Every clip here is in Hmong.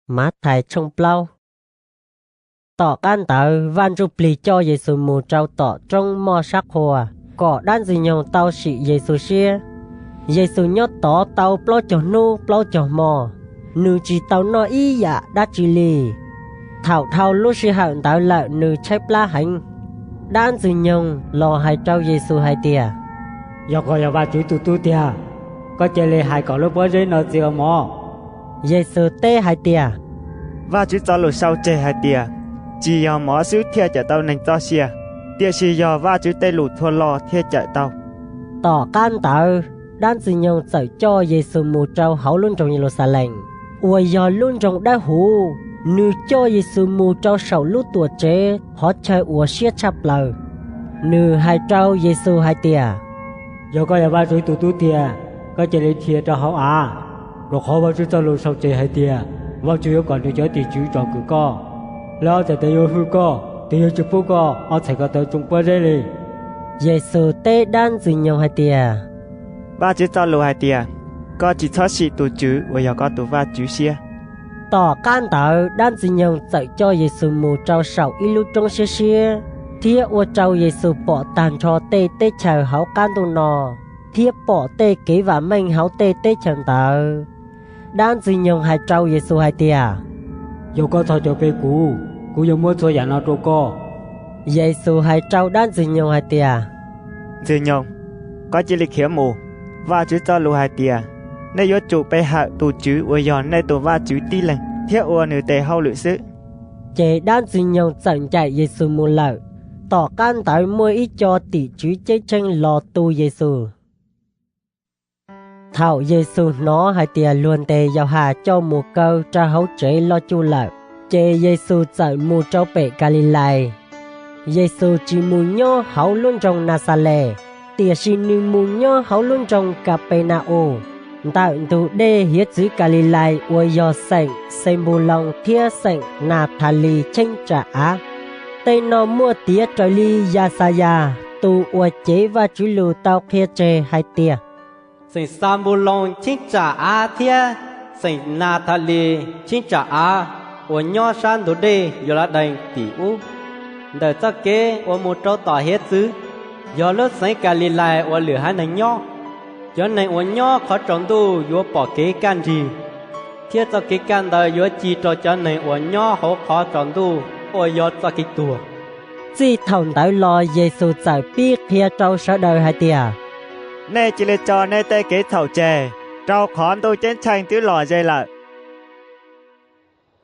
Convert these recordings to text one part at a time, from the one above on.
Mathais tshooj plaub. Tom qab ntawd Vaj Ntsujplig coj Yexus mus rau tom roob moj sab qhua, kom dab Ntxwg nyoog tau sim Yexus siab. Yexus nyob tod tau plaub caug hnub plaub caug hmo, nws tsis tau noj ib yam dab tsi li. Thaum dhau lub sij hawm ntawd lawm nws tshaib plab heev. Dab Ntxwg nyoog los hais rau Yexus hais tias, Yog koj yog Vajtswv tus Tub tiag, koj cia li hais kom lub pob zeb no txi ua mov. Yexus teb hais tias, Vajtswv txoj lus sau tseg hais tias, tsis yog mov xwb thiaj cawm tau neeg txoj sia, tiam sis yog Vajtswv tej lus txhua lo thiaj cawm tau. Tom qab ntawd dab Ntxwg nyoog txawm coj Yexus mus rau hauv lub nroog Yeluxalees, uas yog lub nroog dawb huv. Nws coj Yexus mus rau saum lub Tuamtsev qhov chaw uas siab tshaj plaws. Nws hais rau Yexus hais tias, Yog koj yog Vajtswv tus Tub tiag, koj cia li dhia rau hauv av, rau qhov Vajtswv txoj lus sau tseg hais tias, Vajtswv yuav kom nws cov tim tswv tsom kwm koj. Lawv ob txhais tes yuav hwj koj, tus yuav tsis pub koj ob txhais ko taw tsoo pob zeb li. Yexus teb dab Ntxwg nyoog hais tias, Vajtswv txoj lus hais tias, Koj tsis txhob sim tus Tswv uas yog koj tus Vajtswv siab. Tom qab ntawd dab Ntxwg nyoog txawm coj Yexus mus rau saum ib lub roob siab siab, thiab ua rau Yexus pom tag nrho tej teb chaws hauv qab ntuj no, thiab pom tej kev vam meej hauv tej teb chaws ntawd. Dab Ntxwg nyoog hais rau Yexus hais tias, Yog koj txhos caug pe kuv, kuv yuav muab txhua yam no rau koj. Yexus hais rau dab Ntxwg nyoog hais tias, Ntxwg nyoog, koj cia li khiav mus! Vajtswv txoj lus hais tias, Nej yuav tsum pe hawm tus Tswv uas yog nej tus Vajtswv tib leeg thiab ua nws tes hauj lwm xwb. Ces dab Ntxwg nyoog txawm ncaim Yexus mus lawm. Tom qab ntawd muaj ib co tim tswv ceeb tsheej los tu Yexus. Thaum Yexus hnov hais tias luag ntes Yauhas coj mus kaw rau hauv tsev loj cuj lawm, ces Yexus txawm mus rau pem Kalilais. Yexus tsis mus nyob hauv lub nroog Naxales, tiam sis nws mus nyob hauv lub nroog Kapena-us, ntawm ntug dej hiav txwv Kalilais uas yog xeem Xenpuloos thiab xeem Nathalis cheeb tsam av. Tej no muaj tiav raws li Yaxayas tus uas cev Vajtswv lus tau qhia tseg hais tias, Xeem Xenpuloos cheeb tsam av thiab xeem Nathalis cheeb tsam av uas nyob sab ntug dej Yauladees tim ub, ntawm txoj kev uas mus rau tom hiav txwv, yog lub xeev Kalilais uas lwm haiv neeg nyob. Cov neeg uas nyob qhov tsaus ntuj yuav pom kev kaj nrig, thiab txoj kev kaj ntawd yuav ci rau cov neeg uas nyob hauv qhov tsaus ntuj uas yog txoj kev tuag. Txij thaum ntawd los Yexus txawm pib qhia rau sawv daws hais tias, Nej cia li tso nej tej kev txhaum tseg, rau qhov Ntuj Ceeb tsheej twb los ze lawm.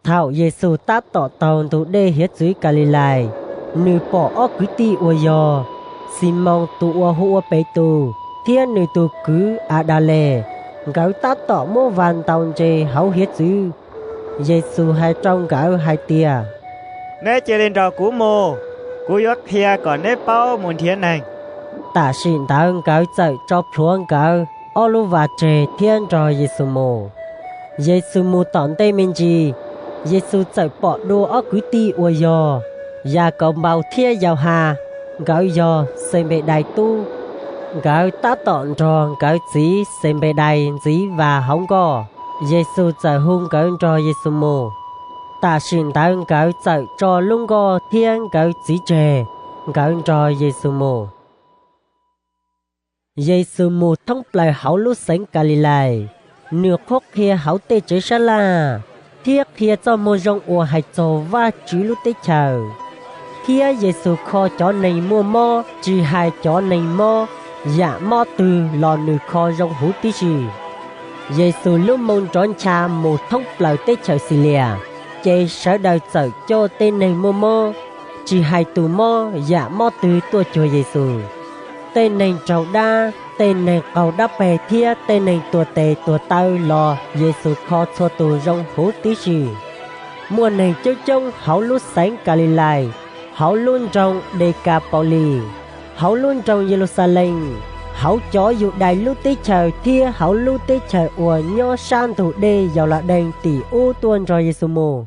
Thaum Yexus tab tom taug ntug dej hiav txwv Kalilais, nws pom ob kwv tij uas yog Ximoos tus uas hu ua Petus thiab nws tus kwv Adales, nkawd tab tom muab vas ntaus ntses hauv hiav txwv. Yexus hais rau nkawd hais tias, Neb cia li nrog kuv mus, kuv yuav qhia kom neb paub mus nrhiav neeg. Tam sim ntawd nkawd txawm tso plhuav nkawd ob lub vas tseg thiab nrog Yexus mus. Yexus mus tom ntej me ntsis, Yexus txawm pom dua ob kwv tij uas yog Yakaunpaus thiab Yauhas, nkawd yog Xenpedais tub. Nkawd tab tom nrog nkawd txiv Xenpedais ntxiv vas hauv nkoj. Yexus txawm hu nkawd nrog Yexus mus. Tam sim ntawd nkawd txawm tso lub nkoj thiab nkawd txiv tseg, nkawd nrog Yexus mus. Yexus mus thoob plaws hauv lub xeev Kalilais, nws qhuab qhia hauv tej tsev sab laj, thiab qhia txoj moo zoo uas hais txog Vajtswv lub teb chaws. Thiab Yexus kho cov neeg muaj mob, tsis hais cov neeg mob yam mob twg los nws kho zoo huv tib si. Yexus lub moo nrov ncha mus thoob plaws teb chaws Xilias, ces sawv daws txawm coj tej neeg muaj mob, tsis hais tus mob yam mob twg tuaj cuag Yexus. Tej neeg raug dab, tej neeg qaug dab peg thiab tej neeg tuag tes tuag taw los Yexus kho txhua tus zoo huv tib si. Muaj neeg coob coob hauv lub xeev Kalilais, hauv lub nroog Dekapaulis, hauv lub nroog Yeluxalees, hauv cov Yudais lub teb chaws thiab hauv lub teb chaws uas nyob sab ntug dej Yauladees tim ub tuaj nrog Yexus mus.